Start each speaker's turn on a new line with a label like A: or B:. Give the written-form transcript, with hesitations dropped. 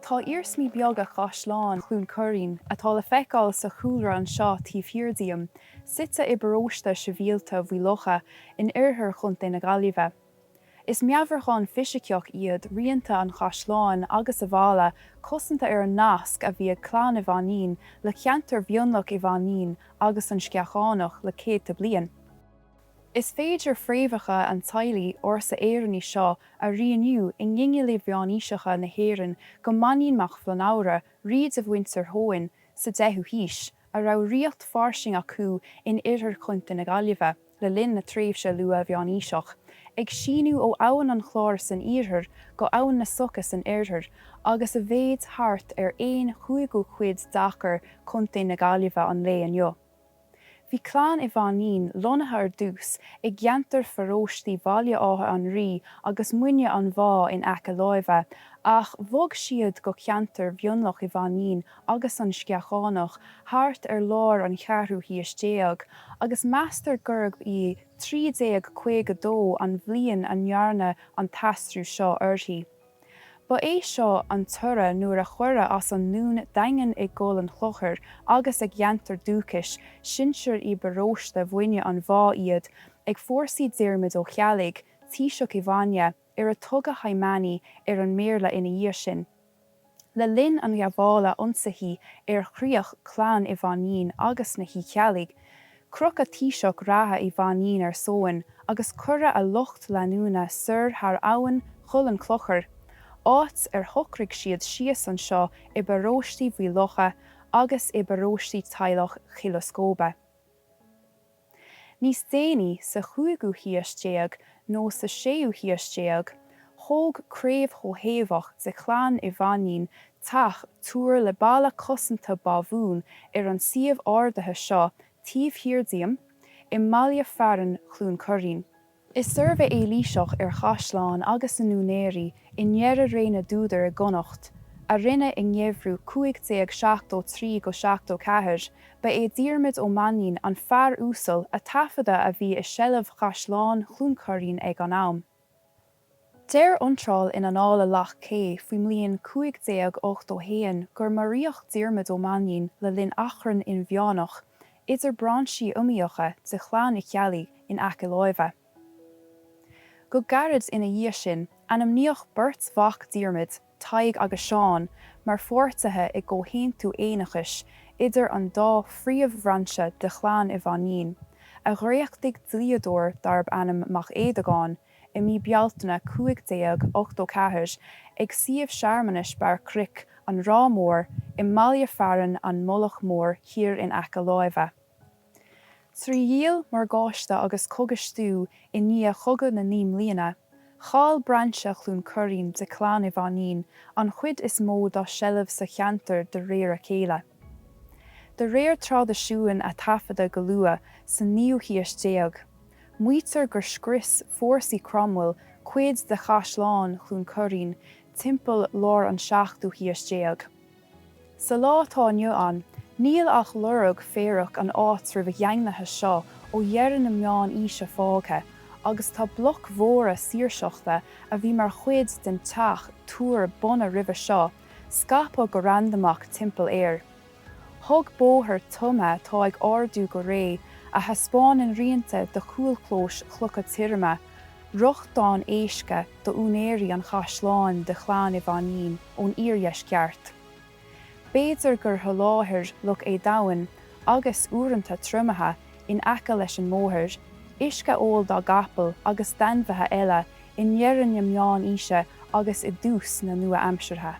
A: Tá iarsmaí beaga Chaisleán Chluain Coirín, atá le feiceáil sa chúlra anseo taobh thiar díom, suite i bparóiste sibhialta Mhaigh Locha in oirthear Chontae na Gaillimhe. Is meabhrachán fisiceach iad rianta an chaisleáin agus a bhalla cosanta ar an nasc a bhí ag Clann Uí Mhainnín le ceantar Mhionlach Uí Mhainnín agus an Sceachánach le céadta bliain. Is féidir fréamhacha an teaghlaigh ársa Éireannaigh seo a rianú i nginealaigh mheánaoiseacha na hÉireann go Mainnín mac Flannabhra, rí de mhuintir Heoghain sa 10ú haois, a raibh ríocht fairsing acu in oirthear Chontae na Gaillimhe le linn na tréimhse luath-mheánaoiseach, ag síniú ó Abhainn an Chláir san iarthar go Abhainn na Suca san oirthear agus a mhéid thart ar aon chúigiú cuid d'achar Chontae na Gaillimhe an lae inniu. Bhí Clann Uí Mhainnín lonnaithe ar dtús i gceantar pharóistí Bhaile Átha an Rí agus Muine an Bhá in aice láimhe, ach bhog siad go ceantar Mhionlach Uí Mhainnín agus an Sceachánach thart ar lár an cheathrú haois déag, agus meastar gurb í 1352 an bhliain a ndearnadh an t-aistriú seo uirthi. Ba é seo an toradh nuair a cuireadh as an ndún daingean i gCoill an Chlochair agus a gceantar dúchais sinsir i bparóiste Mhuine an Bhá iad ag fórsaí Diarmaid Ó Ceallaigh, taoiseach Uí Mhaine, ar a tugadh Hy Many ar an mBéarla ina dhiaidh sin. Le linn an ghabhála ionsaithe ar chríoch Clann Uí Mhainnín agus na hUí Cheallaigh, crochadh taoiseach reatha Uí Mhainnín ar sóin agus cuireadh a lucht leanúna soir thar abhainn Choill an Chlochair, áit ar shocraigh siad síos anseo i bparóistí Mhaigh Locha agus i bparóistí teaghlach Chill Eascóibe. Níos déanaí, sa chúigiú haois déag nó sa séú haois déag, thóg craobh chomhthaobhach de chlann Uí Mhainnín teach túir le balla cosanta bábhúin ar an suíomh ardaithe seo taobh thiar díom, i mbaile fearainn Chluain Coirín. I suirbhé Eilíseach ar chaisleáin agus a n-úinéirí i ndeireadh ré na dTúdar i gConnacht, a rinneadh i ngeimhreadh 1573-74, ba é Diarmaid Ó Mainnín an fear uasal a taifeadadh a bhí i seilbh Chaisleán Chluain Coirín ag an am. Deir iontráil in Annála Loch Cé faoin mbliain 1581 gur maraíodh Diarmaid Ó Mainnín le linn achrann inmheánach idir brainsí iomaíocha de chlann Uí Cheallaigh in aice láimhe. Go gairid ina dhiaidh sin, ainmníodh beirt mhac Diarmaid, Tadhg agus Seán, mar pháirtithe i gcomhaontú aonachais idir an dá phríomhbhrainse de chlann Uí Mhainnín, a dhréachtaigh dlíodóir darb ainm Mac Éadagáin, i mí Bealtaine 1584 ag suíomh searmanais Barr Cnoic an Ráth Mór i mbaile fearainn an Mullach Mór thiar in aice láimhe. Trí dhíol morgáiste agus coigistiú i ndiaidh Chogadh na Naoi mBliana, chaill brainse Chluain Coirín de Chlann Uí Mhainnín an chuid is mó dá seilbh sa cheantar de réir a chéile. De réir traidisiúin a taifeadadh go luath sa naoú haois déag, Maítear gur scrios fórsaí Cromwell cuid de Chaisleán Chluain Coirín timpeall lár an seachtú haois déag. Sa lá atá inniu ann, níl ach lorg féarach an áitribh dhaingnithe seo ó dheireadh na meán-aoise fágtha agus tá bloic mhóra saoirseachta a bhí mar chuid den teach túir bunaidh roimhe seo scaipthe go randamach timpeall air. Thug bóthar tumtha atá ag ardú go réidh, a thaispeánann rianta de chúlchlóis chlocha tirime, rochtain éasca d'úinéirí an chaisleáin de chlann Uí Mhainnín ón iardheisceart. B'fhéidir gur sholáthair Loch Éadomhain, agus, uaireanta triomaithe, in aice leis an mbóthar, uisce óil dá gcapaill agus d'ainmhithe eile i ndeireadh na meánaoise agus i dtús na nua-aimseartha.